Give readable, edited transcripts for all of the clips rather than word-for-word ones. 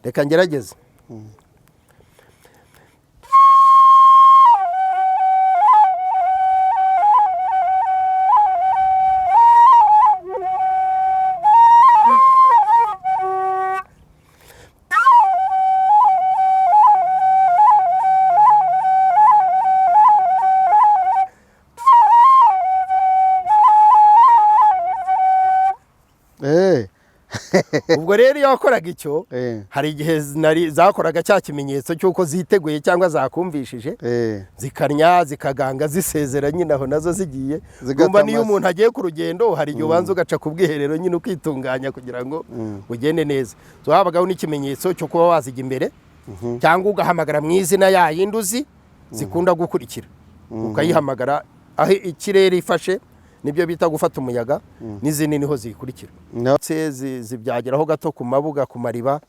Reka ngerageze. Ubwo rero iyo wakoraga icyo, hari igihe zakoraga cya kimenyetso cy'uko ziteguye cyangwa zakumvishije, zikarnya, zikaganga, zisezera nyine aho nazo zigiye. Zigata Urumva niyo amase. umuntu agiye ku rugendo, hari igihe ubanza ugaca ku bwiherero nyine, ukitunganya kugira ngo ugende neza. So habagaho n'ikimenyetso cyo kuba wazijya imbere cyangwa ugahamagara mu izina ya yindi uzi zikunda gukurikira, ukayihamagara aho ikirere ifashe, nibyo bita gufata umuyaga, n'izindi niho ziyikurikira. Ndetse zibyageraho gato ku mabuga, ku mariba,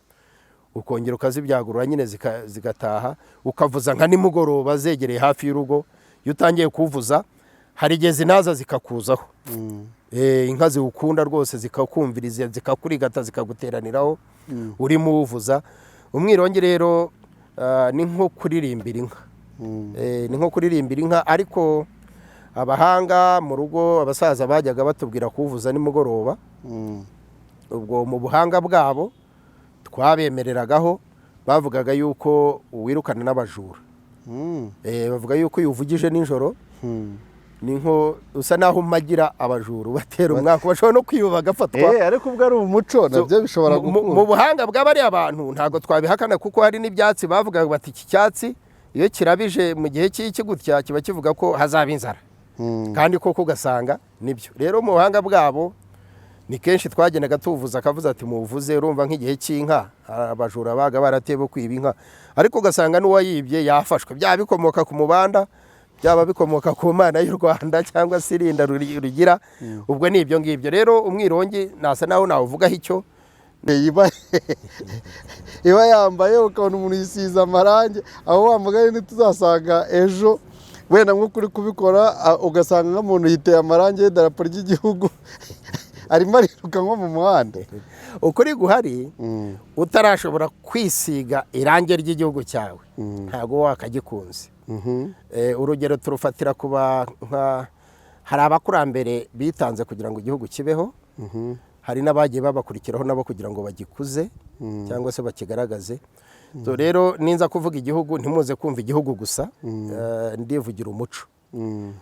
ukongera ukazibyagurura nyine, zigataha. Ukavuza nka nimugoroba zegereye hafi y'urugo. Iyo utangiye kuvuza, hari igihe zinaza zikakuzaho. Inka ziwukunda rwose zikakumviriza, zikakurigata, zikaguteraniraho urimo uwuvuza. Umwirongi rero ni nko kuririmbira inka. Ni nko kuririmbira inka, ariko abahanga mu rugo, abasaza bajyaga batubwira kuwuvuza nimugoroba. Ubwo mu buhanga bwabo twabemereragaho, bavugaga yuko uwirukana n'abajura. Bavuga yuko iyo uvugije nijoro, ni nko usa naho umagira abajura, ubatera umwaka, bashobora no kwiba bagafatwa. Ariko ubwo ari umuco, nabyo bishobora Mu gukunda. buhanga bw'abariya bantu ntabwo twabihakana, kuko hari n'ibyatsi bavugaga bati iki cyatsi iyo kirabije mu gihe cy'iki gutya, kiba kivuga ko hazaba inzara, kandi koko ugasanga nibyo. Rero mu buhanga bwabo ni kenshi twagendaga tuvuza, akavuza ati muvuze. Urumva nk'igihe cy'inka, hari abajura baga barateye bo kwiba inka, ariko ugasanga n'uwayibye yafashwe. Byaba bikomoka ku mubanda, byaba bikomoka ku Mana y'u Rwanda cyangwa se irinda rugira. Ubwo ni ibyo ngibyo. Rero umwirongi nasa naho nawuvugaho icyo. Iba yambaye, ukabona umuntu yisize amarangi aho wa mugani, ntituzasanga ejo wenda nk'uko uri kubikora, ugasanga nk'umuntu yiteye amarangi y'idarapo ry'igihugu, arimo ariruka nko mu muhanda? Ukuri guhari, utarashobora kwisiga irangi ry'igihugu cyawe, ntabwo wakagikunze. Urugero turufatira kuba nka hari abakurambere bitanze kugira ngo igihugu kibeho, hari n'abagiye babakurikiraho nabo kugira ngo bagikuze cyangwa se bakigaragaze. So rero ninza kuvuga igihugu, ntimuze kumva igihugu gusa, ndivugira umuco.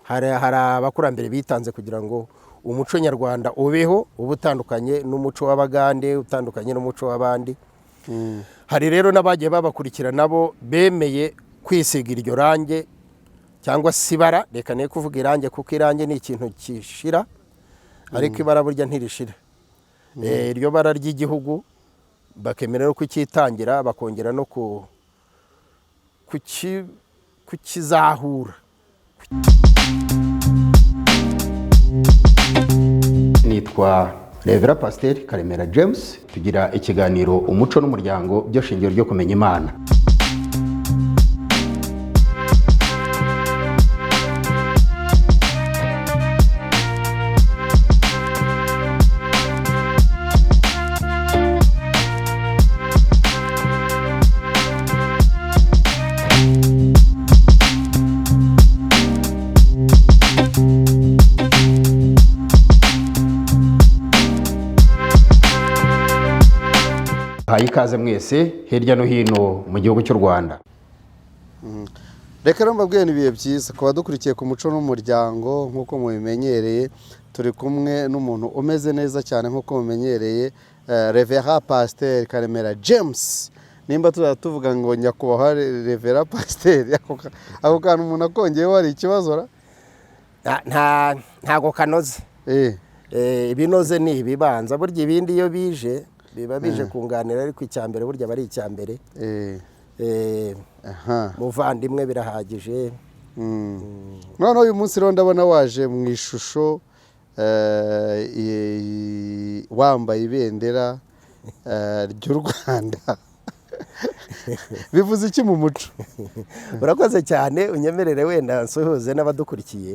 Hari abakurambere bitanze kugira ngo umuco nyarwanda ubeho, uba utandukanye n'umuco w'Abagande, utandukanye n'umuco w'abandi. Hari rero n'abagiye babakurikira nabo bemeye kwisiga iryo range cyangwa se ibara. Reka ne kuvuga irange, kuko irange ni ikintu gishira, ariko ibara burya ntirishira. Iryo bara ry'igihugu bakemera no kucyitangira, bakongera no kukizahura. Nitwa Revera Pasiteri Karemera James. Tugira ikiganiro Umuco n'Umuryango, byo shingiro ryo kumenya Imana. Haye ikaze mwese hirya no hino mu gihugu cy'u Rwanda. Reka rero mbabwire, ni ibihe byiza ku badukurikiye ku Muco n'Umuryango. Nk'uko mubimenyereye, turi kumwe n'umuntu umeze neza cyane nk'uko mumenyereye, Revera Pasiteri Karemera James. Nimba tuzajya tuvuga ngo nyakubahwa Revera Pasiteri, ako kantu umuntu akongeyeho hari ikibazo ra? Ntago kanoze. Ibinoze ni ibibanza. Burya ibindi iyo bije biba bije kunganira, ariko icya mbere burya aba ari icya mbere. Muvandimwe birahagije. Noneho uyu munsi rero ndabona waje mu ishusho, wambaye ibendera ry'u Rwanda. Bivuze iki mu muco? Urakoze cyane, unyemerere wenda nsuhuze n'abadukurikiye,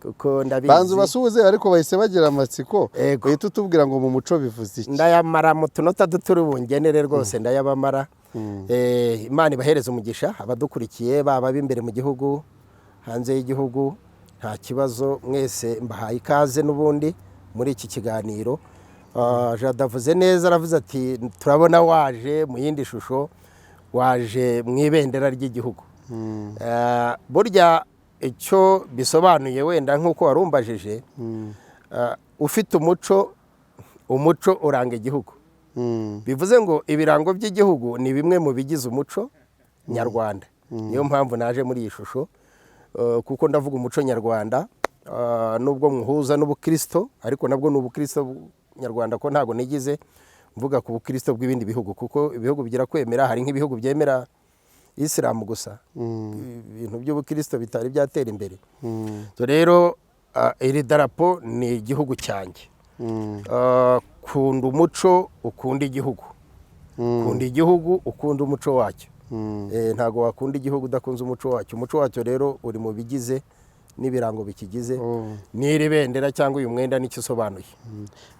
kuko ndabizi. Banza ubasuhuze, ariko bahise bagira amatsiko. Ego. Uhita utubwira ngo mu muco bivuze iki? Ndayamara mu tunota duto bungenere rwose, ndayabamara. Imana ibahereze umugisha abadukurikiye, baba ab'imbere mu gihugu, hanze y'igihugu, nta kibazo, mwese mbahaye ikaze n'ubundi muri iki kiganiro. Jado avuze neza, aravuze ati turabona waje mu yindi shusho, waje mu ibendera ry'igihugu. Burya icyo bisobanuye, wenda nk'uko warumbajije, ufite umuco, umuco uranga igihugu. Bivuze ngo ibirango by'igihugu ni bimwe mu bigize umuco nyarwanda. Niyo mpamvu naje muri iyi shusho, kuko ndavuga umuco nyarwanda, nubwo muhuza n'ubukristo, ariko nabwo ni ubukristo nyarwanda, ko ntabwo nigize mvuga ku bukristo bw'ibindi bihugu, kuko ibihugu bigira kwemera. Hari nk'ibihugu byemera isilamu gusa, ibintu by'ubukristo bitari byatera imbere. So rero, iri darapo ni igihugu cyanjye. Kunda umuco, ukunda igihugu. Kunda igihugu, ukunda umuco wacyo. Ntabwo wakunda igihugu udakunze umuco wacyo. Umuco wacyo rero uri mu bigize n'ibirango bikigize. N'iri bendera cyangwa uyu mwenda nicyo usobanuye.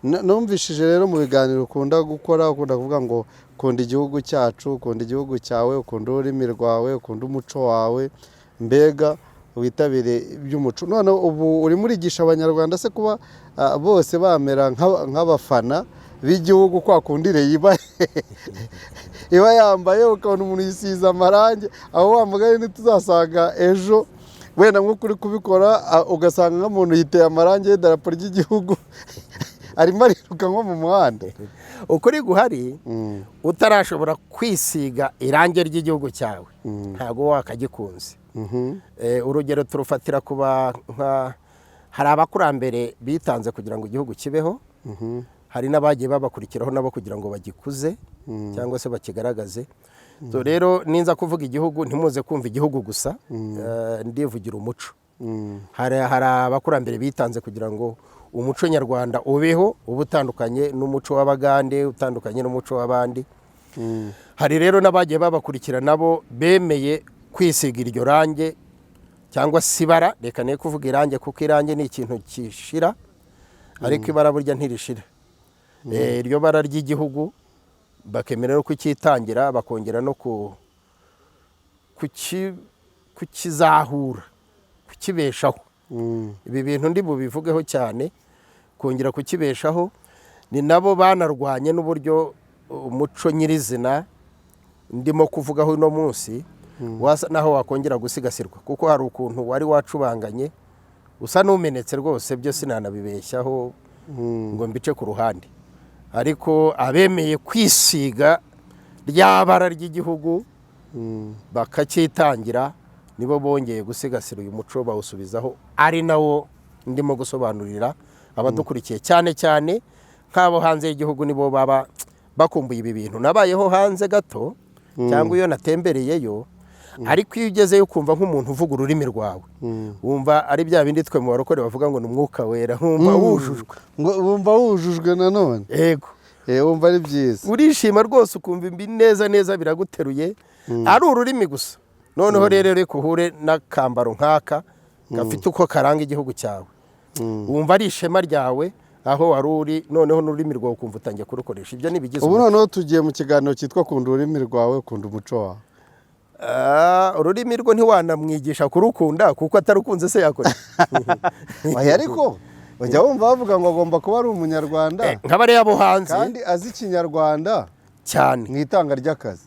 Numvishije rero mu biganiro ukunda gukora, ukunda kuvuga ngo kunda igihugu cyacu, ukunda igihugu cyawe, ukunda ururimi rwawe, ukunda umuco wawe, mbega witabire iby'umuco. None ubu urimo urigisha Abanyarwanda se kuba bose bamera nk'abafana b'igihugu, kwa kundi iba yambaye, ukabona umuntu yisize amarangi, aho wa mugani ntituzasanga ejo wenda nk'uko uri kubikora, ugasanga nk'umuntu yiteye amarangi y'idarapo ry'igihugu, arimo ariruka nko mu muhanda? Ukuri guhari, utarashobora kwisiga irangi ry'igihugu cyawe, ntabwo wakagikunze. Urugero turufatira kuba nka hari abakurambere bitanze kugira ngo igihugu kibeho, hari n'abagiye babakurikiraho nabo kugira ngo bagikuze cyangwa se bakigaragaze. So rero ninza kuvuga igihugu, ntimuze kumva igihugu gusa, ndivugira umuco. Hari abakurambere bitanze kugira ngo umuco nyarwanda ubeho, uba utandukanye n'umuco w'Abagande, utandukanye n'umuco w'abandi. Hari rero n'abagiye babakurikira nabo bemeye kwisiga iryo range cyangwa se ibara. Reka ne kuvuga irange, kuko irange ni ikintu kishira, ariko ibara burya ntirishira. Iryo bara ry'igihugu bakemera no kucyitangira, bakongera no kukizahura, kukibeshaho. Ibi bintu ndi bubivugeho cyane, kongera kukibeshaho. Ni nabo banarwanye n'uburyo umuco nyirizina ndimo kuvugaho uno munsi wasa naho wakongera gusigasirwa, kuko hari ukuntu wari wacubanganye, usa n'umenetse rwose. Byo sinanabibeshyaho ngo mbice ku ruhande, ariko abemeye kwisiga rya bara ry'igihugu bakacyitangira, nibo bongeye gusigasira uyu muco bawusubizaho, ari nawo ndimo gusobanurira abadukurikiye, cyane cyane nk'abo hanze y'igihugu, nibo baba bakumbuye ibi bintu. Nabayeho hanze gato cyangwa iyo natembereyeyo, ariko iyo ugezeyo ukumva nk'umuntu uvuga ururimi rwawe, wumva ari bya bindi twe mu barokore bavuga ngo ni umwuka wera, nkumva wujujwe. Ngo wumva wujujwe nanone? Yego. Wumva ari byiza. Urishima rwose, ukumva imbi neza neza biraguteruye, ari ururimi gusa. Noneho rero reka uhure n'akambaro nk'aka gafite uko karanga igihugu cyawe, wumva ari ishema ryawe aho wari uri, noneho n'ururimi rwawe ukumva utangiye kurukoresha. Ibyo ni ibigize Ubu umuco. noneho tugiye mu kiganiro cyitwa kunda ururimi rwawe, kunda umuco wawe. Ururimi rwo ntiwanamwigisha kurukunda, kuko atarukunze se yakora? Oya, ariko ujya wumva bavuga ngo agomba kuba ari Umunyarwanda Nk'abariya bo hanze kandi azi Ikinyarwanda cyane. mu itanga ry'akazi.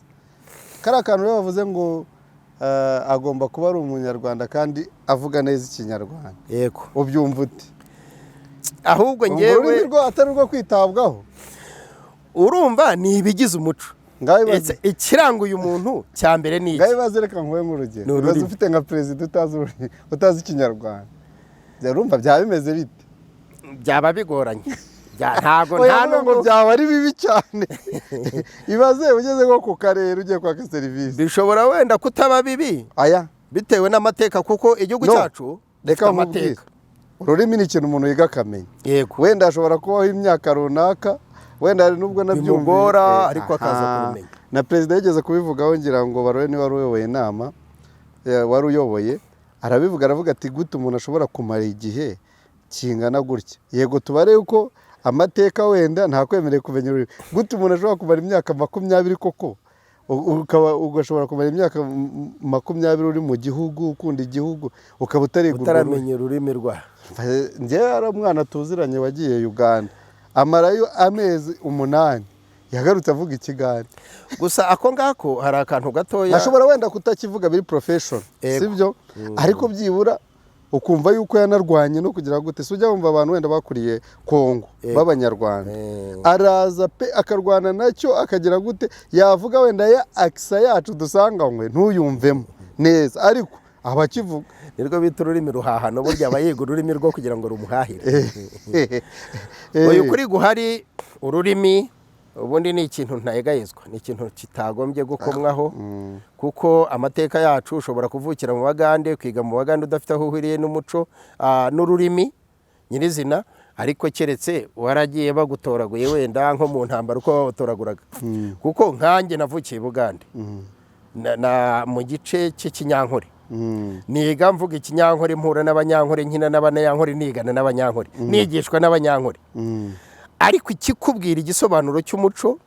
Kariya kantu rero bavuze ngo agomba kuba ari Umunyarwanda kandi avuga neza Ikinyarwanda, ubyumva ute? Ahubwo Urumva ngewe ururimi rwo atari urwo kwitabwaho? Urumva ni ibigize umuco. Ngaho ibaze. Ese ikiranga uyu muntu cya mbere ni Ngaho iki? ibaze, reka nkuhe nk'urugero. Ni ururimi. Ibaze ufite nka perezida utazi ururimi, utazi Ikinyarwanda, urumva byaba bimeze bite? Byaba bigoranye. Ntabwo Oya, nta mvuga ngo nubwo byaba ari bibi cyane. Ibaze ugeze nko ku karere ugiye kwaka serivisi. Bishobora wenda kutaba bibi Aya. bitewe n'amateka, kuko igihugu No. cyacu Reka gifite nkubwire, amateka. ururimi ni ikintu umuntu yiga akamenya. Wenda ashobora kubaho imyaka runaka. Wenda hari nubwo nabyumvise Bimugora, ariko akaza aha. kurumenya. Na perezida yigeze kubivugaho, ngira ngo barobe niba wari uyoboye inama, wari uyoboye, arabivuga, aravuga ati: "Gute umuntu ashobora kumara igihe kingana gutya?" Yego, tubare yuko amateka wenda ntakwemereye kumenya ururimi. Gute umuntu ashobora kumara imyaka 20 koko, ukaba ugashobora kumara imyaka 20 uri mu gihugu, ukunda igihugu, ukaba utariga urwo rurimi? Utaramenya ururimi rwa Njyewe hari umwana tuziranye wagiye Uganda, amarayo amezi 8, yagarutse avuga Ikigande. Gusa ako ngako hari akantu gatoya. Ashobora wenda kutakivuga biri professional, sibyo, ariko byibura ukumva yuko yanarwanye no kugira gute. Si ujya wumva abantu wenda bakuriye Kongo b'Abanyarwanda, araza pe akarwana nacyo, akagira gute, yavuga wenda ya accent yacu dusanganywe ntuyumvemo neza, ariko aba akivuga. Nirwo bita ururimi ruhahano. Burya aba yiga ururimi rwo kugira ngo rumuhahire. Uyu kuri guhari ururimi ubundi ni ikintu ntayegayezwa, ni ikintu kitagombye gukomwaho, kuko amateka yacu, ushobora kuvukira mu Bagande, ukiga mu Bagande, udafite aho uhuriye n'umuco, n'ururimi nyirizina, ariko keretse waragiye bagutoraguye wenda nko mu ntambara uko babatoraguraga. Kuko nkanjye navukiye i Bugande, mu gice cy'Ikinyankore, niga mvuga Ikinyankore, mpura n'Abanyankore, nkina n'Abanyankore, nigana n'Abanyankore, nigishwa n'Abanyankore. Ariko ikikubwira igisobanuro cy'umuco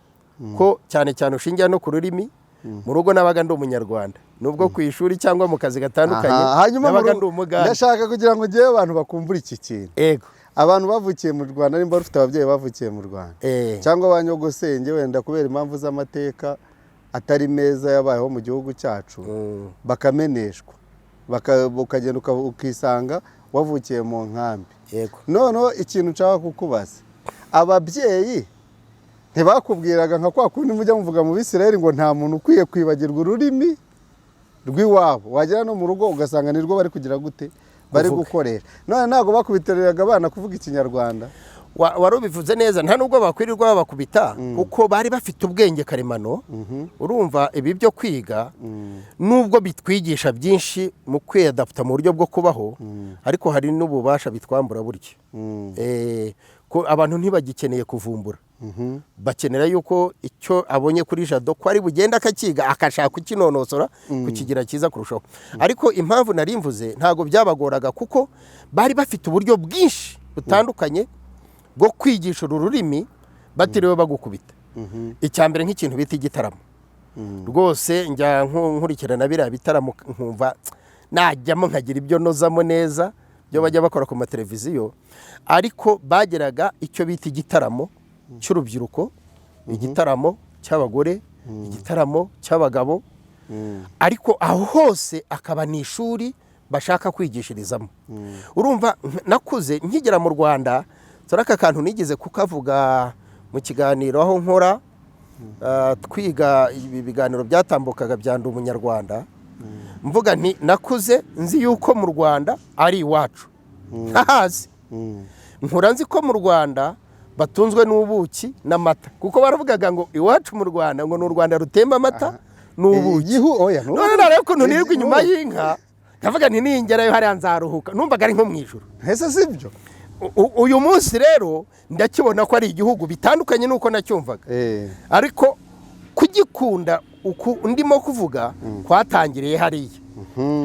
ko cyane cyane ushingira no ku rurimi, mu rugo nabaga ndi Umunyarwanda, nubwo ku ishuri cyangwa mu kazi gatandukanye Aha, hanyuma mu nabaga rugo- ndi Umugande. Ndashaka kugira ngo ngewe abantu bakumbure iki kintu. Abantu bavukiye mu Rwanda, nimba bafite ababyeyi bavukiye mu Rwanda cyangwa ba nyogosenge, wenda kubera impamvu z'amateka atari meza yabayeho mu gihugu cyacu, bakameneshwa, ukagenda ukisanga wavukiye mu nkambi. Noneho ikintu nshaka kukubaza, ababyeyi ntibakubwiraga nka kwa kundi mujya muvuga mu Bisirayeli ngo nta muntu ukwiye kwibagirwa ururimi rw'iwabo, wagera no mu rugo ugasanga nirwo bari kugira gute, bari Kuvuga. gukoresha? None ntabwo bakubitiriraga abana kuvuga Ikinyarwanda? Wari ubivuze neza. Nta nubwo bakwirirwa babakubita, kuko bari bafite ubwenge karemano. Urumva, ibi byo kwiga, nubwo bitwigisha byinshi mu kwiyadaputa mu buryo bwo kubaho, ariko hari n'ububasha bitwambura burya. Ko abantu ntibagikeneye kuvumbura, bakenera yuko icyo abonye kuri jado ko ari bugende akakiga, akashaka kukinonosora, kukigira cyiza kurushaho. Ariko impamvu nari mvuze, ntabwo byabagoraga, kuko bari bafite uburyo bwinshi butandukanye bwo kwigisha uru rurimi batiriwe bagukubita. Icya mbere, nk'ikintu bita igitaramo, rwose njya nkurikirana biriya bitaramo, nkumva najyamo nkagira ibyo nozamo neza byo bajya bakora ku mateleviziyo. Ariko bageraga icyo bita igitaramo cy'urubyiruko, igitaramo cy'abagore, igitaramo cy'abagabo, ariko aho hose akaba ni ishuri bashaka kwigishirizamo. Urumva, nakuze nkigera mu Rwanda, dore aka kantu nigeze kukavuga mu kiganiro aho nkora, twiga ibi biganiro byatambukaga bya Ndi Umunyarwanda, mvuga nti nakuze nzi yuko mu Rwanda ari iwacu, ntahazi. Nkura nzi ko mu Rwanda batunzwe n'ubuki n'amata, kuko baravugaga ngo iwacu mu Rwanda, ngo ni u Rwanda rutemba amata n'ubuki. Oya. None nareba ukuntu nirirwa inyuma y'inka, nkavuga nti ningerayo hariya nzaruhuka. Numvaga ari nko mu ijuru. Ese si byo? Uyu munsi rero ndakibona ko ari igihugu bitandukanye n'uko nacyumvaga, ariko kugikunda uku ndimo kuvuga kwatangiriye hariya,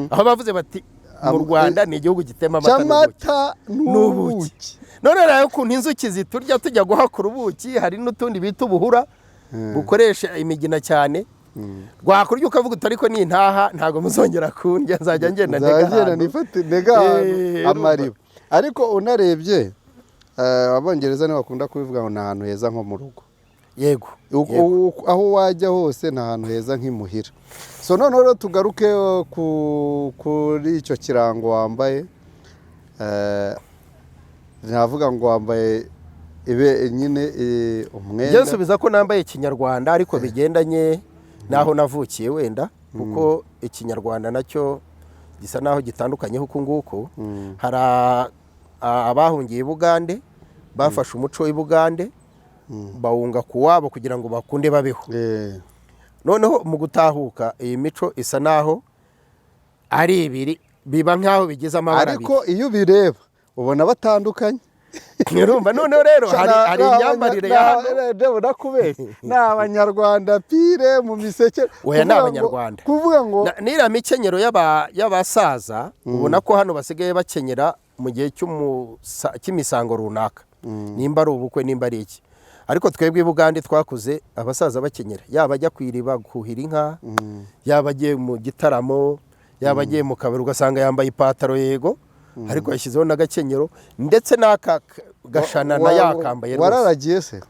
aho bavuze bati mu Rwanda ni igihugu gitema amata n'ubuki. Cy'amata N'ubuki. N'ubuki. None rero ukuntu inzuki ziturya tujya guhakura ubuki, hari n'utundi bita ubuhura bukoresha imigina cyane, rwakurya ukavuga uti ariko nintaha ntabwo muzongera kundya, nzajya ngenda ntega Nzagenda ahantu. nifate ntega ahantu amariba. Ariko unarebye, Abongereza nibo bakunda kubivuga ngo ni ahantu heza nko mu rugo. Aho wajya hose ni ahantu heza nk'imuhira. So noneho rero tugaruke kuri icyo kirango wambaye. Navuga ngo wambaye ibe nyine umwenda. Njye nsubiza ko nambaye Ikinyarwanda, ariko bigendanye n'aho navukiye wenda, kuko Ikinyarwanda nacyo gisa n'aho gitandukanye uku nguku. Hari abahungiye i Bugande, bafashe umuco w'i Bugande bawunga ku wabo kugira ngo bakunde babeho. Noneho mu gutahuka, iyi mico isa n'aho ari ibiri, biba nk'aho bigize amabara abiri. Ariko iyo ubireba ubona batandukanye. Urumva, noneho rero hari imyambarire ya hano. Ndabona kubeshya, ni Abanyarwanda pire mu miseke. Oya, ni Abanyarwanda. Kuvuga ngo N'iriya mikenyero y'abasaza, ubona ko hano basigaye bakenyera mu gihe cy'imisango runaka, nimba ari ubukwe, nimba ari iki. Ariko twebwe i Bugande twakuze abasaza bakenyera, yaba ajya ku iriba kuhira inka, yaba agiye mu gitaramo, yaba agiye mu kabari, ugasanga yambaye ipataro yego, ariko yashyizeho n'agakenyero, ndetse n'aka gashanana yakambaye rwose. Wararagiye se?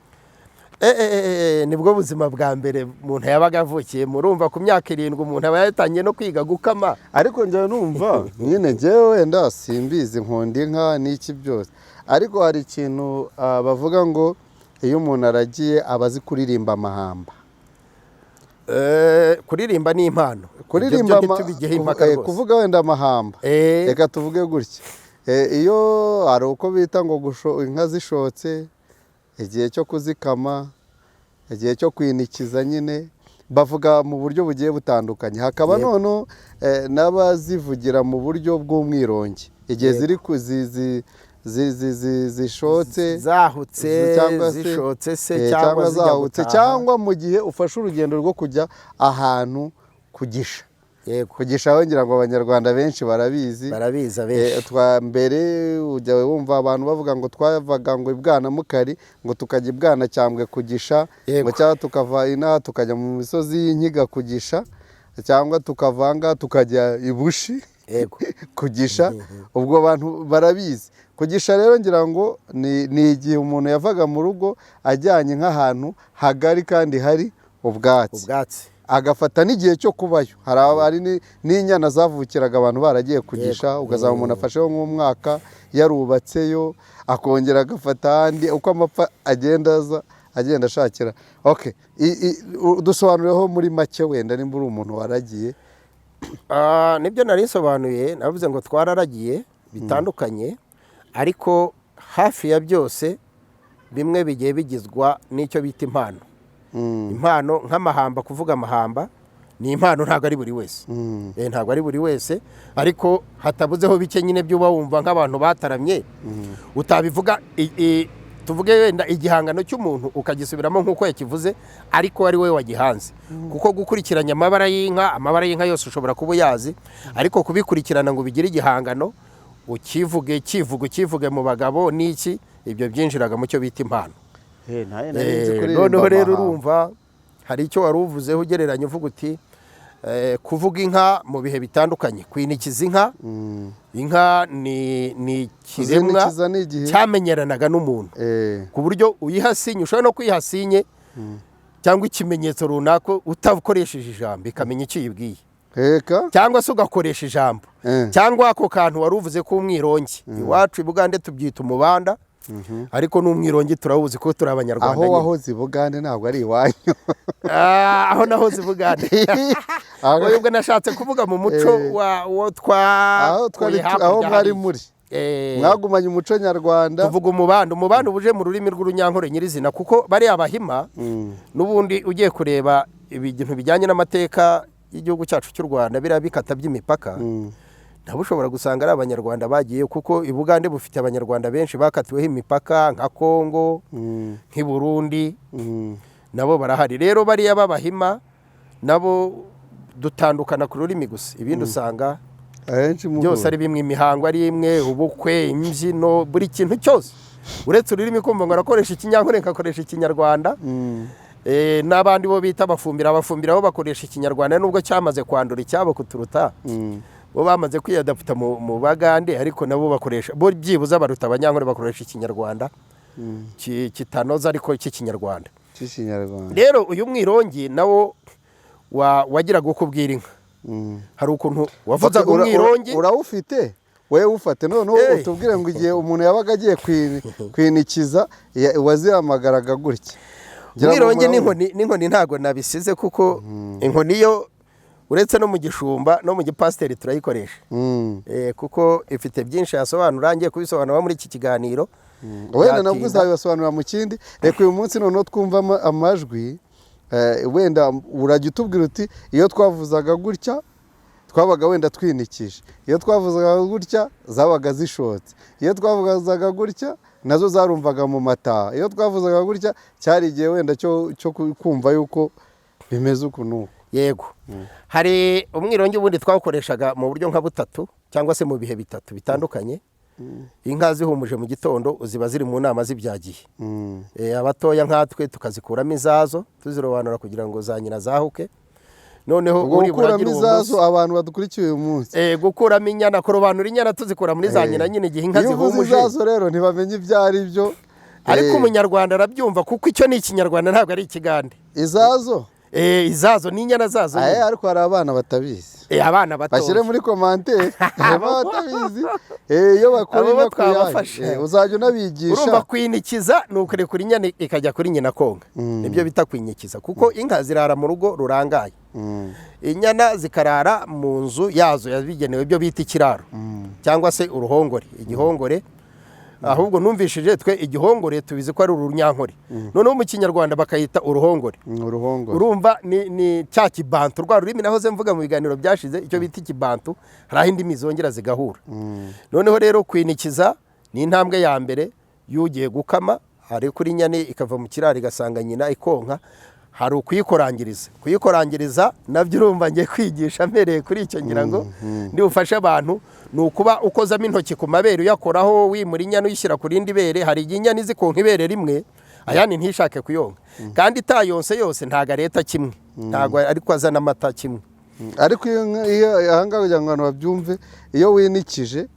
Nibwo buzima bwa mbere umuntu yabaga avukiye. Murumva, ku myaka 7 umuntu aba yatangiye no kwiga gukama. Ariko njyewe numva nyine, njyewe wenda simbizi, nkunda inka n'iki byose, ariko hari ikintu bavuga ngo iyo umuntu aragiye aba azi kuririmba amahamba. Kuririmba ni impano. Kuririmba Ibyo ntitubigeho impaka rwose. Kuvuga wenda amahamba, reka tuvuge gutya. Iyo hari uko bita ngo inka zishotse, igihe cyo kuzikama, igihe cyo kwinikiza, nyine bavuga mu buryo bugiye butandukanye. Hakaba noneho n'abazivugira mu buryo bw'umwirongi igihe ziri zishotse, zahutse, cyangwa se zishotse se, cyangwa cyangwa zijya zahutse, gutaha. Cyangwa mu gihe ufashe urugendo rwo kujya ahantu kugisha. Kugisha aho ngira ngo Abanyarwanda benshi barabizi. Barabizi abenshi. Twa mbere ujya wumva abantu bavuga ngo twavaga ngo ibwana Mukari, ngo tukajya ibwana Cyambwe kugisha, ngo cyangwa tukava inaha tukajya mu misozi y'Inkiga kugisha, cyangwa tukavanga tukajya ibushi kugisha. Ubwo abantu barabizi kugisha. Rero ngira ngo ni igihe umuntu yavaga mu rugo ajyanye nk'ahantu hagari kandi hari ubwatsi, Ubwatsi. agafata n'igihe cyo kubayo. Hari n'inyana zavukiraga abantu baragiye kugisha, ugasanga umuntu afasheho nk'umwaka yarubatseyo, akongera agafata ahandi, uko amapfa agenda aza agenda ashakira. Okay, dusobanureho muri make wenda nimba uri umuntu waragiye. Nibyo nari nsobanuye, navuze ngo twararagiye bitandukanye, ariko hafi ya byose bimwe bigiye bigizwa n'icyo bita impano. Impano nk'amahamba, kuvuga amahamba ni impano, ntabwo ari buri wese. Ntabwo ari buri wese, ariko hatabuzeho bike nyine by'uba wumva nk'abantu bataramye utabivuga. Tuvuge wenda igihangano cy'umuntu ukagisubiramo nk'uko yakivuze, ariko ari wowe wagihanze, kuko gukurikiranya amabara y'inka, amabara y'inka yose ushobora kuba uyazi, ariko kubikurikirana ngo bigire igihangano, ukivuge, kivuge, ukivuge mu bagabo n'iki, ibyo byinjiraga mu cyo bita impano. Noneho rero urumva hari icyo wari uvuzeho ugereranya, uvuga uti kuvuga inka mu bihe bitandukanye, kwinikiza inka. Inka ni ikiremwa Kuzinikiza ni igihe cyamenyeranaga n'umuntu, ku buryo uyiha sinye, ushobora no kuyiha sinye cyangwa ikimenyetso runaka utakoresheje ijambo, ikamenya icyo uyibwiye. Reka. Cyangwa se ugakoresha ijambo, cyangwa ako kantu wari uvuze k'umwirongi. Iwacu i Bugande tubyita umubanda, ariko n'umwirongi turawuzi kuko turi Abanyarwanda Aho nyine. wahoze i Bugande ntabwo ari iwanyu. Aho nahoze i Bugande. Oya, ubwo nashatse kuvuga mu muco wa wo Aho twari twakuye aho hakurya mwari hariya. muri mwagumanye umuco nyarwanda. Tuvuga umubanda. Umubanda uba uje mu rurimi rw'Urunyankore nyirizina, kuko bariya Bahima n'ubundi ugiye kureba ibintu bijyanye n'amateka y'igihugu cyacu cy'u Rwanda, biriya bikata by'imipaka, nabo ushobora gusanga ari Abanyarwanda bagiye, kuko i Bugande bufite Abanyarwanda benshi bakatiweho imipaka nka Kongo, nk'i Burundi, nabo barahari. Rero bariya b'Abahima nabo dutandukana ku rurimi gusa, ibindi usanga Ahenshi muhura. byose ari bimwe, imihango ari imwe, ubukwe, imbyino, buri kintu cyose, uretse ururimi, kumva ngo arakoresha Ikinyankore, nkakoresha Ikinyarwanda. N'abandi bo bita Abafumbira, Abafumbira bo bakoresha Ikinyarwanda nubwo cyamaze kwandura icyabo kuturuta. Bo bamaze kwiyadaputa mu Bagande, ariko nabo bakoresha, bo byibuze baruta Abanyankore, bakoresha Ikinyarwanda kitanoza ariko cy'Ikinyarwanda. Cy'Ikinyarwanda. Rero uyu mwirongi nawo wagiraga uko ubwira inka. Hari ukuntu wavuzaga Okay, umwirongi. Urawufite wowe, ufate noneho utubwire ngo igihe umuntu yabaga agiye kwinikiza, wazihamagaraga gutya. Ngira ngo Umwirongi murabona. n'inkoni ntabwo nabisize, kuko inkoni yo uretse no mu gishumba no mu gipasiteri turayikoresha. Kuko ifite byinshi yasobanura, ngiye kubisobanura muri iki kiganiro Wenda nabwo byatinda. uzabibasobanurira mu kindi. Reka uyu munsi noneho twumva amajwi. Wenda urajya utubwira uti iyo twavuzaga gutya twabaga wenda twinikije, iyo twavuzaga gutya zabaga zishotse, iyo twavuzaga gutya Nazo zarumvaga mu mata. Iyo twavuzaga gutya cyari igihe wenda cyo kumva yuko bimeze uku n'uku. Yego, hari umwirongi ubundi twawukoreshaga mu buryo nka butatu cyangwa se mu bihe bitatu bitandukanye. Inka zihumuje mu gitondo ziba ziri mu nama zibyagiye. Abatoya nkatwe tukazikuramo izazo, tuzirobanura kugira ngo za nyina zahuke. Noneho Ubwo uri gukuramo buragire uwo izazo, munsi, abantu badukurikiye uyu munsi, gukuramo inyana, kurobanura inyana tuzikura muri za nyina nyine igihe inka Iyo uvuze zihumuje. izazo rero ntibamenya ibyo ari byo. Ariko umunyarwanda arabyumva, kuko icyo ni ikinyarwanda, ntabwo ari ikigande. Izazo. Izazo ni inyana zazo Aye, nyine. ariko hari abana batabizi. Abana batoya Bashyire muri commentaire, harimo abatabizi. Iyo bakora Abo bo inka ku yayo, twabafasha. Uzajya unabigisha. Urumva, kwinikiza ni ukurekura inyana ikajya kuri nyina konka, nibyo bita kwinikiza, kuko inka zirara mu rugo rurangaye, inyana zikarara mu nzu yazo yabigenewe, ibyo bita ikiraro cyangwa se uruhongore, igihongore. Ahubwo numvishije twe igihongore tubizi ko ari urunyankore, noneho mu kinyarwanda bakayita uruhongore. Uruhongore. Urumva ni cya kibantu, rwa rurimi nahoze mvuga mu biganiro byashize, icyo bita ikibantu. Hari aho indimi zongera zigahura. Noneho rero kwinikiza ni intambwe ya mbere y'ugiye gukama. Hari kuri inyana ikava mu kiraro igasanga nyina ikonka. Hari ukuyikorangiriza. Kuyikorangiriza nabyo urumva ngiye kwigisha mpereye kuri icyo, ngira ngo ndibufashe abantu. Ni ukuba ukozamo intoki ku mabere, uyakoraho, wimura inyana uyishyira ku rindi bere. Hari igihe inyana izi konka ibere rimwe, ayandi ntishake kuyonka, kandi itayonse yose ntabwo areta kimwe, ntabwo ariko azana amata kimwe. Ariko iyo ahangaha kugira ngo abantu babyumve, iyo winikije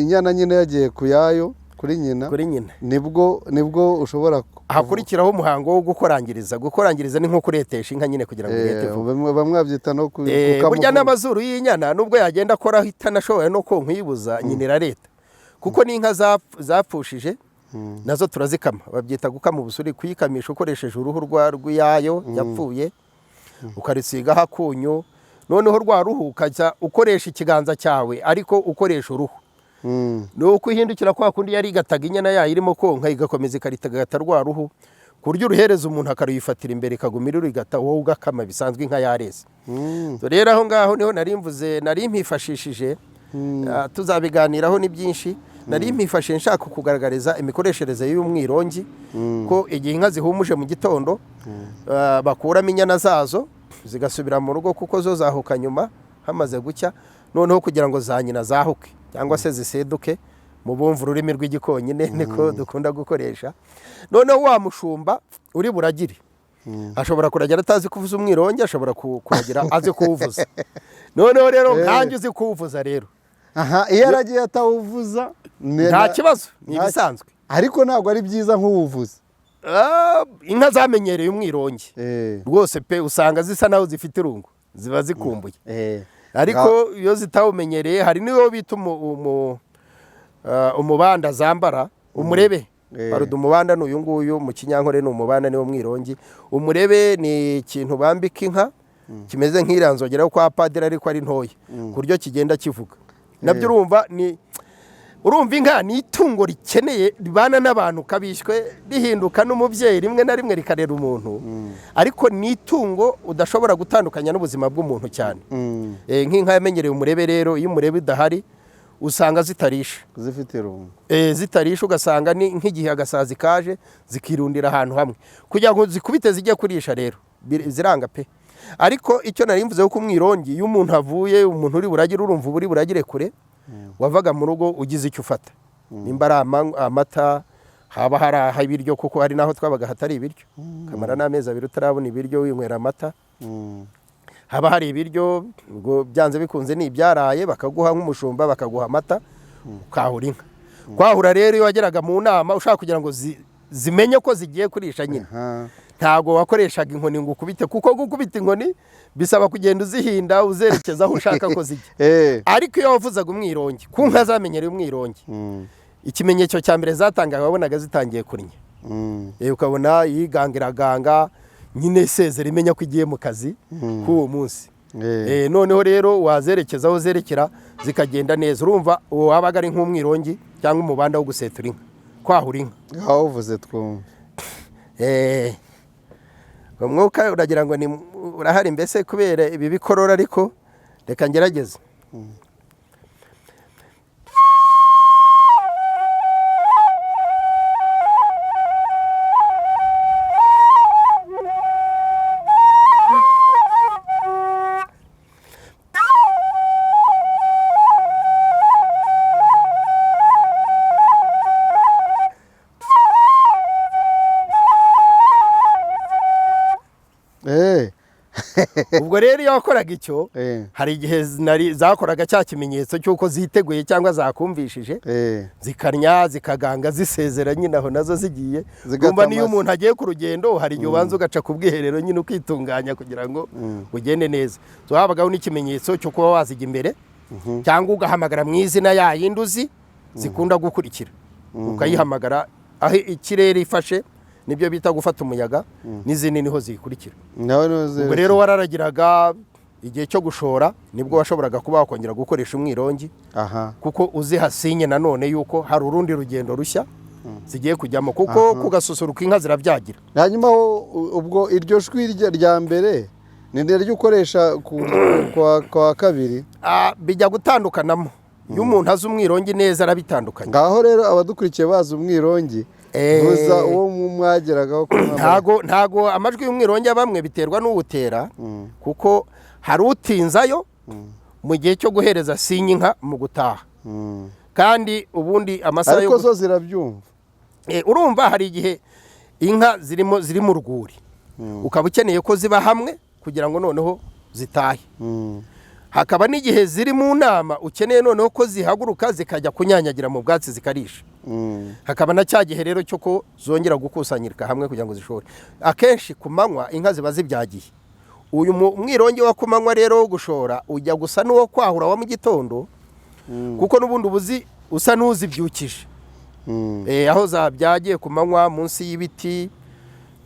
inyana nyine yagiye ku yayo, kuri nyina, Kuri nyina. nibwo ushobora Hakurikiraho umuhango wo gukorangiriza. Gukorangiriza ni nko kuretesha inka nyine kugira ngo irete vuba. Bamwe babyita no Burya kukamuvura. n'amazuru y'inyana, nubwo yagenda akoraho itanashoboye no konka uyibuza, nyina irareta, kuko n'inka zapfushije nazo turazikama. Babyita gukama ubusuri, kuyikamisha ukoresheje uruhu rw'iyayo yapfuye, ukarisigaho akunyu, noneho rwa ruhu ukajya ukoresha ikiganza cyawe ariko ukoresha uruhu. Ni uko ihindukira kwa kundi yari igataga inyana yayo irimo konka, igakomeza ikaritagata rwa ruhu, ku buryo uruhereza umuntu akaruyifatira imbere, ikaguma irurigata, wowe ugakama bisanzwe, inka yareze. So rero aho ngaho niho nari mvuze, nari mpifashishije, tuzabiganiraho ni byinshi. Nari mpifashije nshaka kugaragariza imikoreshereze y'umwirongi, ko igihe inka zihumuje mu gitondo, bakuramo inyana zazo zigasubira mu rugo, kuko zo zahuka nyuma hamaze gucya, noneho kugira ngo za nyina zahuke cyangwa se ziseduke, mu bumva ururimi rw'igikonyine niko dukunda gukoresha. Noneho wa mushumba uri buragire ashobora kuragira atazi kuvuza umwirongi, ashobora kuragira azi kuwuvuza. Noneho rero nkanjye uzi kuwuvuza rero, Aha, iyo yaragiye atawuvuza nta kibazo, ni ibisanzwe. Ariko ntabwo ari byiza nk'uwuvuza. Inka zamenyereye umwirongi rwose pe, usanga zisa naho zifite irungu, ziba zikumbuye. Ariko iyo zitawumenyereye, hari n'iyo bita umubanda zambara, umurebe. Pardon, umubanda ni uyu nguyu, mu kinyankore ni umubanda, niwo mwirongi. Umurebe ni ikintu bambika inka kimeze nk'iriya nzogera yo kwa padiri, ariko ari ntoya, ku buryo kigenda kivuga. Nabyo urumva ni, urumva inka ni itungo rikeneye, ribana n'abantu kabishywe, rihinduka n'umubyeyi, rimwe na rimwe rikarera umuntu, ariko ni itungo udashobora gutandukanya n'ubuzima bw'umuntu cyane. Nk'inka yamenyereye umurebe rero, iyo umurebe udahari usanga zitarisha. Zifite irungu. Zitarisha, ugasanga ni nk'igihe agasazi kaje zikirundira ahantu hamwe kugira ngo zikubite zijye kurisha, rero ziranga pe. Ariko icyo nari mvuze ko umwirongi, iyo umuntu avuye, umuntu uri buragire, urumva uba uri buragire kure, wavaga mu rugo ugize icyo ufata, nimba ari amata, haba hari aho ibiryo, kuko hari n'aho twabaga hatari ibiryo, ukamara n'amezi 2 utarabona ibiryo, winywera amata. Haba hari ibiryo, ubwo byanze bikunze ni ibyaraye, bakaguha nk'umushumba, bakaguha amata, ukahura inka. Kwahura rero, iyo wageraga mu nama ushaka kugira ngo zimenye ko zigiye kurisha nyine, ntabwo wakoreshaga inkoni ngo ukubite, kuko gukubita inkoni bisaba kugenda uzihinda, uzerekeza aho ushaka ko zijya. Ariko iyo wavuzaga umwirongi ku nka zamenyereye umwirongi, ikimenyetso cya mbere zatangaga, wabonaga zitangiye kunnya. Ukabona yiganga, iraganga nyine, isezera, imenya ko igiye mu kazi k'uwo munsi. Noneho rero wazerekeza aho zerekera zikagenda neza. Urumva uwo wabaga ari nk'umwirongi cyangwa umubanda wo gusetura inka, kwahura inka. Aho uvuze twumve. Umwuka uragira ngo ni urahari mbese kubera ibi bikorora, ariko reka ngerageze. Ubwo rero iyo wakoraga icyo, hari igihe zakoraga cya kimenyetso cy'uko ziteguye cyangwa zakumvishije, zikarnya, zikaganga, zisezera nyine, aho nazo zigiye. Zigata Urumva niyo amase. umuntu agiye ku rugendo, hari igihe ubanza ugaca ku bwiherero nyine, ukitunganya kugira ngo ugende neza. So habagaho n'ikimenyetso cyo kuba wazijya imbere cyangwa ugahamagara mu izina ya yindi uzi zikunda gukurikira, ukayihamagara aho ikirere ifashe, nibyo bita gufata umuyaga, n'izindi niho ziyikurikira. Nawe niho Ubwo zerekeye. rero wararagiraga, igihe cyo gushora nibwo washoboraga kuba wakongera gukoresha umwirongi, kuko uziha signe nanone yuko hari urundi rugendo rushya zigiye kujyamo, kuko ku gasusuruko inka zirabyagira. Hanyuma ubwo iryo jwi rya mbere ni ryo ukoresha kwa kabiri? Ah, bijya gutandukanamo. Iyo umuntu azi umwirongi neza arabitandukanya. Ngaho rero abadukurikiye bazi umwirongi, vuza uwo mwageragaho ku mwambaro. Ntago amajwi y'umwirongi bamwe biterwa n'uwutera, kuko hari utinzayo mu gihe cyo guhereza signe inka mu gutaha, kandi ubundi amasaha yo Ariko zo zirabyumva. Urumva hari igihe inka zirimo ziri mu rwuri, ukaba ukeneye ko ziba hamwe kugira ngo noneho zitahe. Hakaba n'igihe ziri mu nama, ukeneye noneho ko zihaguruka zikajya kunyanyagira mu bwatsi, zikarisha. Hakaba na cya gihe rero cyo ko zongera gukusanyirika hamwe kugira ngo zishore. Akenshi ku manywa inka ziba zibyagiye. Uyu mwirongi wa ku manywa rero wo gushora ujya gusa n'uwo kwahura wa mu gitondo, kuko n'ubundi ubuzi usa n'uzibyukije. Aho zabyagiye ku manywa munsi y'ibiti,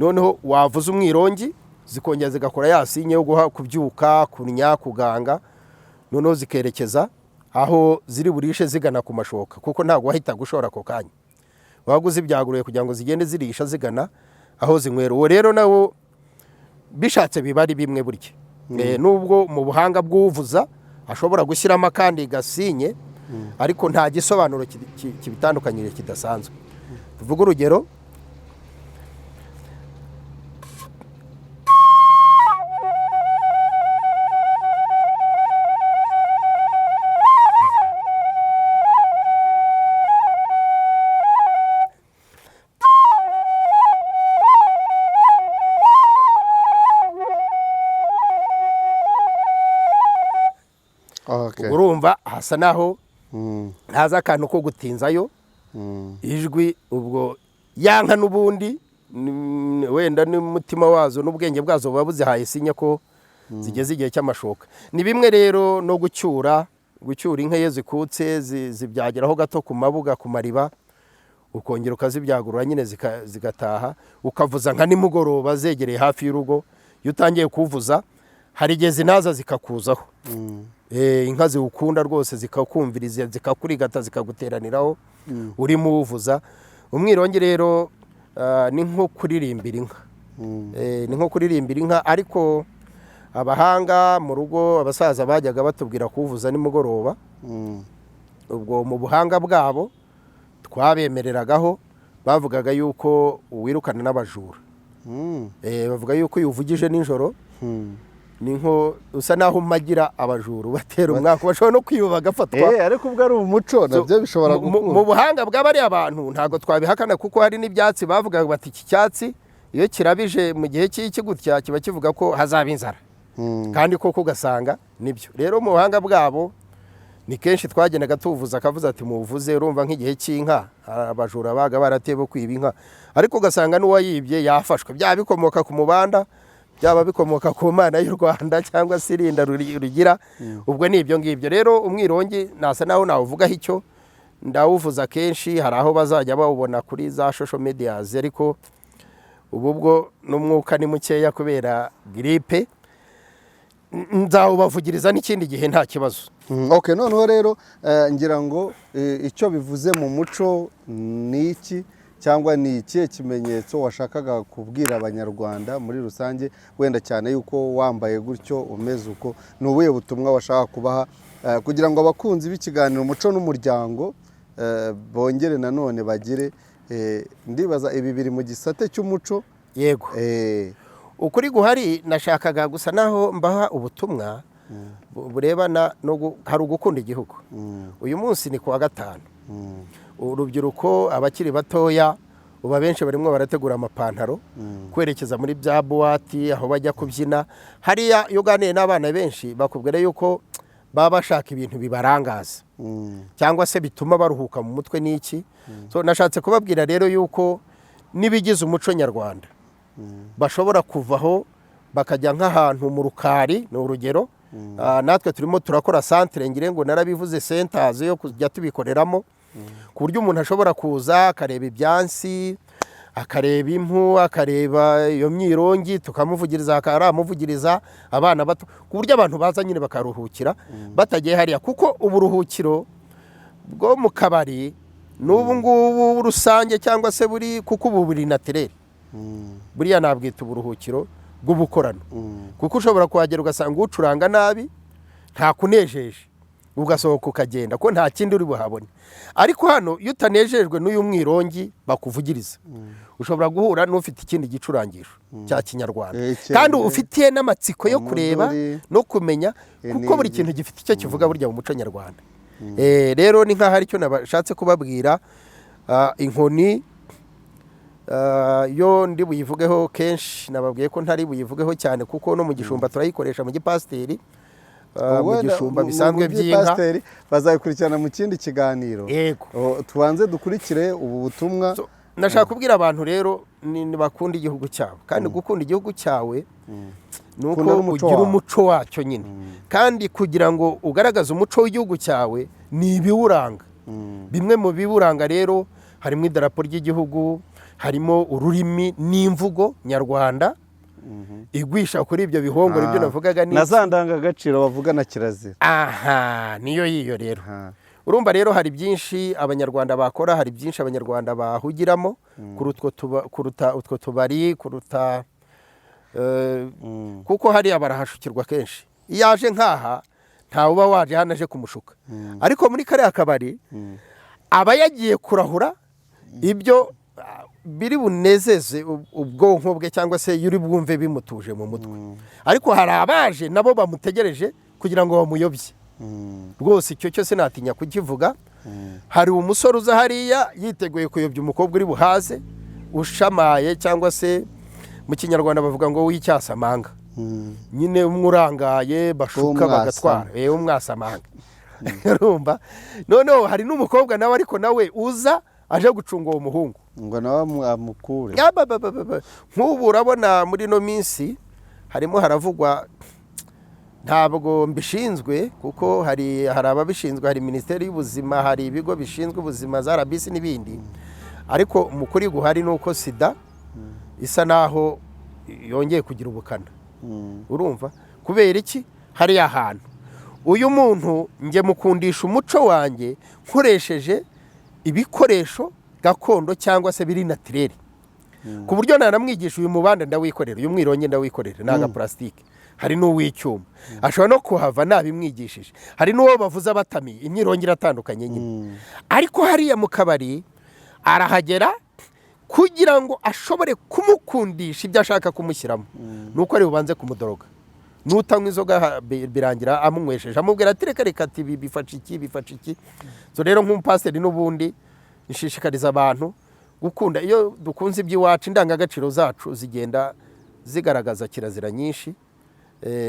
noneho wavuza umwirongi zikongera zigakora ya signe yo guha kubyuka, kunnya, kuganga, noneho zikerekeza aho ziri burishe zigana ku mashoka, kuko ntabwo wahita gushora ako kanya, waba uzibyaguruye kugira ngo zigende zirisha zigana aho zinywera. Uwo rero nawo bishatse biba ari bimwe burya. Nubwo mu buhanga bw'uvuza ashobora gushyiramo akandi gasigne, ariko nta gisobanuro kibitandukanyije kidasanzwe. Tuvuge urugero: Urumva hasa naho ntazi akantu ko gutinzayo ijwi. Ubwo ya nka n'ubundi wenda n'umutima wazo n'ubwenge bwazo buba buzihaye signe ko zigeze igihe cy'amashoka. Ni bimwe rero no gucyura inka iyo zikutse, zibyagiraho gato ku mabuga, ku mariba, ukongera ukazibyagurura nyine zigataha, ukavuza nka nimugoroba zegereye hafi y'urugo. Iyo utangiye kuvuza hari igihe zinaza zikakuzaho. Inka ziwukunda rwose zikakumviriza, zikakurigata, zikaguteraniraho urimo uwuvuza. Umwirongi rero ni nko kuririmbira inka. Ni nko kuririmbira inka, ariko abahanga mu rugo, abasaza bajyaga batubwira kuwuvuza nimugoroba. Ubwo mu buhanga bwabo twabemereragaho, bavugaga yuko uwirukana n'abajura. Bavuga yuko iyo uvugije nijoro ni nko usa naho umagira abajura, ubatera umwaka, bashobora no kwiba bagafatwa. Ariko ubwo ari umuco nabyo bishobora Mu gukunda. buhanga bw'abariya bantu ntabwo twabihakana, kuko hari n'ibyatsi bavugaga bati iki cyatsi iyo kirabije mu gihe cy'iki gutya kiba kivuga ko hazaba inzara, kandi koko ugasanga nibyo. Rero mu buhanga bwabo ni kenshi twagendaga tuvuza, akavuza ati muvuze. Urumva nk'igihe cy'inka hari abajura baga barateye bo kwiba inka, ariko ugasanga n'uwayibye yafashwe, byaba bikomoka ku mubanda, byaba bikomoka ku Mana y'u Rwanda cyangwa se irinda rugira. Ubwo ni ibyo ngibyo. Rero umwirongi nasa naho nawuvugaho icyo, ndawuvuza kenshi, hari aho bazajya bawubona kuri za social medias, ariko ubu bwo n'umwuka ni mukeya kubera grippe, nzawubavugiriza n'ikindi gihe, nta kibazo. Okay, noneho rero ngira ngo icyo bivuze mu muco ni iki, cyangwa ni ikihe kimenyetso washakaga kubwira Abanyarwanda muri rusange, wenda cyane yuko wambaye gutyo, umeze uko, ni ubuhe butumwa washaka kubaha, kugira ngo abakunzi b'ikiganiro Umuco n'Umuryango bongere nanone bagire, ndibaza ibi biri mu gisate cy'umuco? Yego. Ukuri guhari, nashakaga gusa naho mbaha ubutumwa burebana no hari ugukunda igihugu. Uyu munsi ni kuwa gatanu. Urubyiruko, abakiri batoya, Ubu abenshi barimo barategura amapantaro kwerekeza muri bya boîte aho bajya kubyina. Hariya iyo uganiye n'abana benshi, bakubwira yuko baba bashaka ibintu bibarangaza cyangwa se bituma baruhuka mu mutwe n'iki. So nashatse kubabwira rero yuko n'ibigize umuco nyarwanda bashobora kuvaho bakajya nk'ahantu mu rukari, ni urugero. Natwe turimo turakora centre, ngire ngo narabivuze, centers yo kujya tubikoreramo, ku buryo umuntu ashobora kuza akareba ibyansi, akareba impu, akareba iyo myirongi, tukamuvugiriza, akaramuvugiriza abana bato, ku buryo abantu baza nyine bakaruhukira batagiye hariya, kuko uburuhukiro bwo mu kabari n'ubu ngubu rusange cyangwa se buri, kuko ubu buri naturel, buriya nabwita uburuhukiro bw'ubukorano, kuko ushobora kuhagera ugasanga ucuranga nabi, ntakunejeje, ugasohoka ukagenda ko nta kindi uri buhabone. Ariko hano iyo utanejejwe n'uyu mwirongi bakuvugiriza, ushobora guhura n'ufite ikindi gicurangisho cya kinyarwanda kandi ufitiye n'amatsiko yo kureba umuduri, no kumenya, kuko buri inigi. kintu gifite icyo kivuga burya mu muco nyarwanda. Rero ni nk'aho aricyo nabashatse kubabwira. Inkoni yo ndi buyivugeho kenshi, nababwiye ko ntari buyivugeho cyane, kuko no mu gishumba turayikoresha, mu gipasiteri, mu Wenda gishumba bisanzwe mu by'inka. by'ipasiteri bazabikurikirana mu kindi kiganiro. Yego. Oh, tubanze dukurikire ubu butumwa. So, ndashaka kubwira abantu rero ni bakunda igihugu cyabo, kandi gukunda igihugu cyawe ni uko Kunda n'umuco ugira wawe. umuco wacyo nyine. Kandi kugira ngo ugaragaze umuco w'igihugu cyawe ni ibiwuranga. Bimwe mu biwuranga rero harimo idarapo ry'igihugu, harimo ururimi n'imvugo nyarwanda igwisha kuri ibyo bihongore, ibyo navugaga ni Na za ndangagaciro bavuga na kirazira. Aha niyo yiyo rero. Aha. Urumva rero hari byinshi Abanyarwanda bakora, hari byinshi Abanyarwanda bahugiramo kuruta utwo tubari, kuruta kuko hariya barahashukirwa kenshi. Iyo aje nk'aha, ntawe uba waje hano aje kumushuka, ariko muri kariya kabari aba yagiye kurahura ibyo biri bunezeze ubwonko bwe, cyangwa se iyo uri bwumve bimutuje mu mutwe. Ariko hari abaje nabo bamutegereje kugira ngo bamuyobye. Rwose icyo cyose natinya kukivuga. Hari umusore uza hariya yiteguye kuyobya umukobwa uri buhaze ushamaye, cyangwa se mu Kinyarwanda bavuga ngo w'icyasamanga nyine, umwe urangaye bashuka W'umwasama. bagatwara, w'umwasamanga. Urumva noneho hari n'umukobwa nawe, ariko nawe uza aje gucunga uwo muhungu ngo nawe amukure. Ya, ba, ba, ba, ba, ba. Nk'ubu urabona muri ino minsi harimo haravugwa, ntabwo mbishinzwe kuko hari ababishinzwe, hari Minisiteri y'Ubuzima, hari ibigo bishinzwe ubuzima za RBC n'ibindi, ariko mu kuri guhari ni uko sida isa naho yongeye kugira ubukana. Urumva kubera iki? Hariya hantu uyu muntu njye mukundisha umuco wanjye nkoresheje ibikoresho gakondo cyangwa se biri naturel, ku buryo nanamwigisha uyu mubanda ndawikorera, uyu mwironge ndawikorera, ni agapurasitike, hari n'uw'icyuma, ashobora no kuhava nabimwigishije. Hari n'uwo bavuza batamiye, imyironge iratandukanye nyine. Ariko hariya mu kabari arahagera kugira ngo ashobore kumukundisha ibyo ashaka kumushyiramo, ni uko ari bubanze kumudoroga. N'utanywa inzoga birangira amunywesheje, amubwira ati reka reka, ati ibi bifasha iki, bifasha iki. So rero nk'umupasiteri n'ubundi nshishikariza abantu gukunda. Iyo dukunze iby'iwacu, indangagaciro zacu zigenda zigaragaza kirazira nyinshi.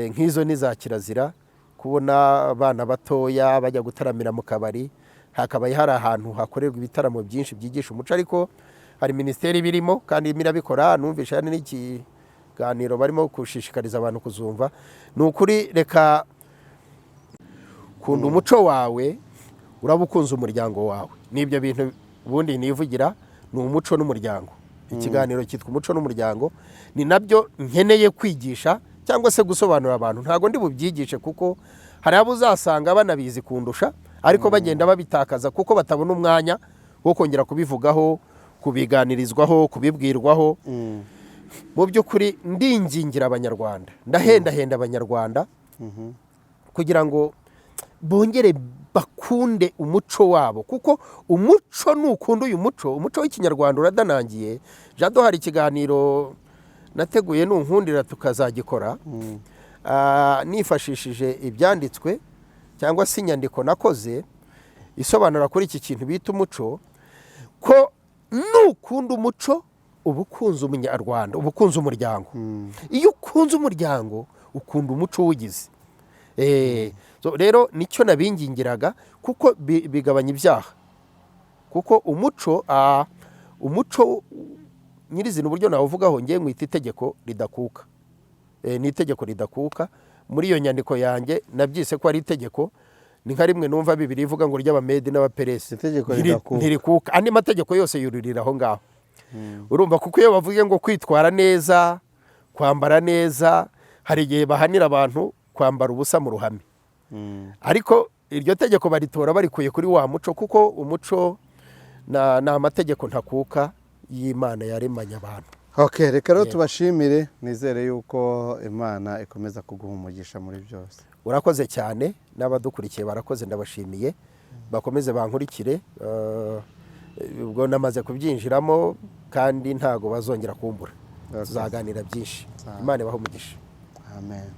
Nk'izo ni za kirazira kubona abana batoya bajya gutaramira mu kabari, hakabaye hari ahantu hakorerwa ibitaramo byinshi byigisha umuco. Ariko hari minisiteri birimo kandi irimo irabikora, numvisha hari n'ikiganiro barimo gushishikariza abantu kuzumva. Ni ukuri, reka kunda umuco wawe, uraba ukunze umuryango wawe. N'ibyo bintu ubundi nivugira ni umuco n'umuryango. Ikiganiro cyitwa Umuco n'Umuryango, ni nabyo nkeneye kwigisha cyangwa se gusobanurira abantu. Ntabwo ndi bubyigishe kuko hari abo uzasanga banabizi kundusha, ariko bagenda babitakaza kuko batabona umwanya wo kongera kubivugaho, kubiganirizwaho, kubibwirwaho. Mu by'ukuri ndingingira Abanyarwanda, ndahendahenda Abanyarwanda kugira ngo bongere bakunde umuco wabo, kuko umuco nukunda uyu muco, umuco w'Ikinyarwanda uradanangiye. Jado, hari ikiganiro nateguye, nunkundira tukazagikora, nifashishije ibyanditswe cyangwa se inyandiko nakoze isobanura kuri iki kintu bita umuco, ko Nukunda umuco, uba ukunze Umunyarwanda, uba ukunze umuryango. Iyo ukunze umuryango, ukunda umuco uwugize. So rero nicyo nabingingiraga, kuko bigabanya ibyaha, kuko umuco nyirizina, uburyo nawuvugaho, ngiye nkwita itegeko ridakuka. Ni itegeko ridakuka. Muri iyo nyandiko yanjye nabyise ko ari itegeko, ni nka rimwe numva Bibiri ivuga ngo ry'Abamedi n'Abaperesi. Itegeko ridakuka. Ntirikuka. Andi mategeko yose yuririra aho ngaho, urumva, kuko iyo bavuze ngo kwitwara neza, kwambara neza, hari igihe bahanira abantu kwambara ubusa mu ruhame, ariko iryo tegeko baritora barikuye kuri wa muco, kuko umuco ni amategeko ntakuka y'Imana yaremanye abantu. Ok, reka rero tubashimire. Nizere yuko Imana ikomeza kuguha umugisha muri byose. Urakoze cyane, n'abadukurikiye barakoze, ndabashimiye. Bakomeze bankurikire. Ubwo namaze kubyinjiramo kandi ntago bazongera kumbura. Tuzaganira byinshi. Imana ibahe umugisha. Amen.